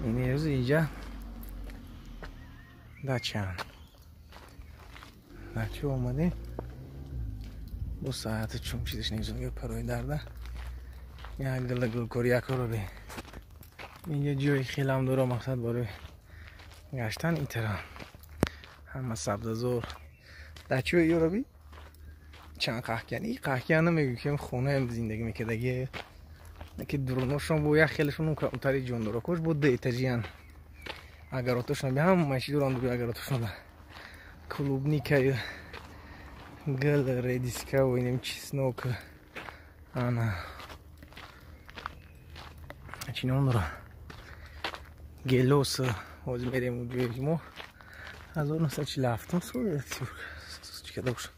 Ин рӯз инҷа дачан. Дача омадем. Бо саати чум чизаш незунга парои дарда. Як гила гулкори якоро бе. Инҷа ҷои хелам дора мақсад барои гаштан итара. Ҳама сабзазор. Дачаи ёро би чанд қаҳкиян. И қаҳкиян намегӯ ки хона зиндагӣ мекардаги. Ки дуруношон бо як хелешон утари ҷондоракош бо ду этажиян. Агаротошон би ҳама чӣ доранд дури агаротошон. Клубника, гул, редиска ва инем чеснок. Ана. Чӣ ном дора? Гелос. Ҳозир мерем ҷое мо 1947 сол чӣ карда бошам.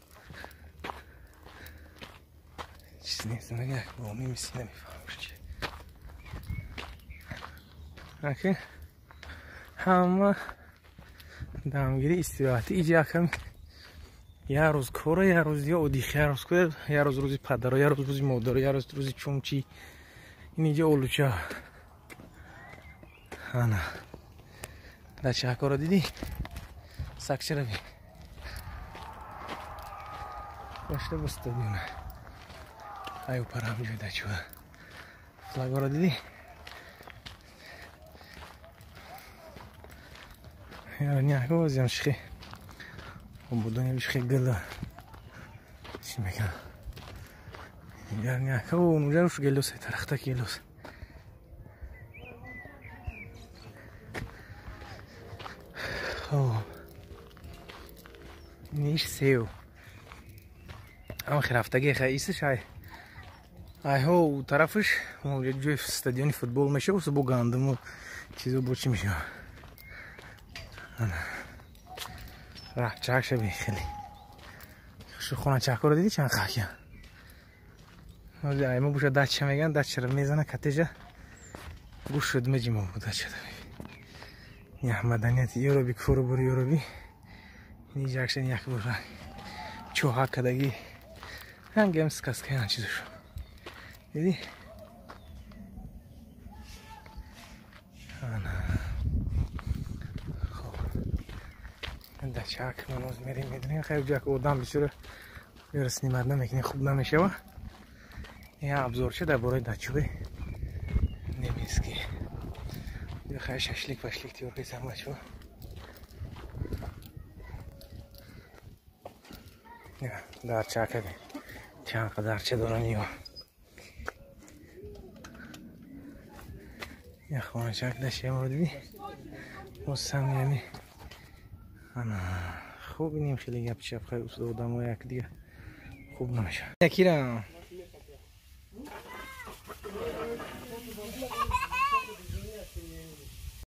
Чиз нест, як боми мисли намефаҳмам чи. Аки ҳама дамгири истироҳатӣ иҷа якам як рӯз кора, як рӯз ё одих, як рӯз кора, як рӯз рӯзи падаро, як рӯз рӯзи модаро, як рӯз рӯзи чумчи. Ин иҷа олуча. Ана. Дачакоро дидӣ? Сакчара би. Бошта бо стадиона. Ай парам ҷой дачуа. Флагоро дидӣ? Я не, озям шхи. Обудони шхи гила. Чӣ мекунам? Я не, унҷа уш гелос, тарахта гелос. Хоб. Ниш сев. Ам хирафтаги хаисиш ай. Айҳо тарафиш ҷои стадиони футбол мешава, бо гандуму чизо бо чӣ мешава. Раҳчак шаби хеле. Хоначакҳоро дидӣ чанд қаҳкиян? Ҳозир аймо боша дача меган, дачаро мезана катежа. Гӯш шуд меҷимо дачада. Як маданияти ёроби кору бори ёроби. Ин ҷакшен як бора. Чоҳа кадаги. Ҳангам сказка ян чизошо. Дидӣ? Ана. Хоб. Дачак ман оз мерем медонем хайр ҷак одам бисёр ёра снимат намекунем хуб намешава. Я обзорча дар бораи дачаи немецкий. Хай шашлик пашлик тиёр кесам бачо. Дарча каде. Чанд қадарча доран ё. Я хоначак дашемро дидӣ? Мосам ями. Ана хуб инем хеле гап чап хай устод одамо як дига хуб намешава. Якира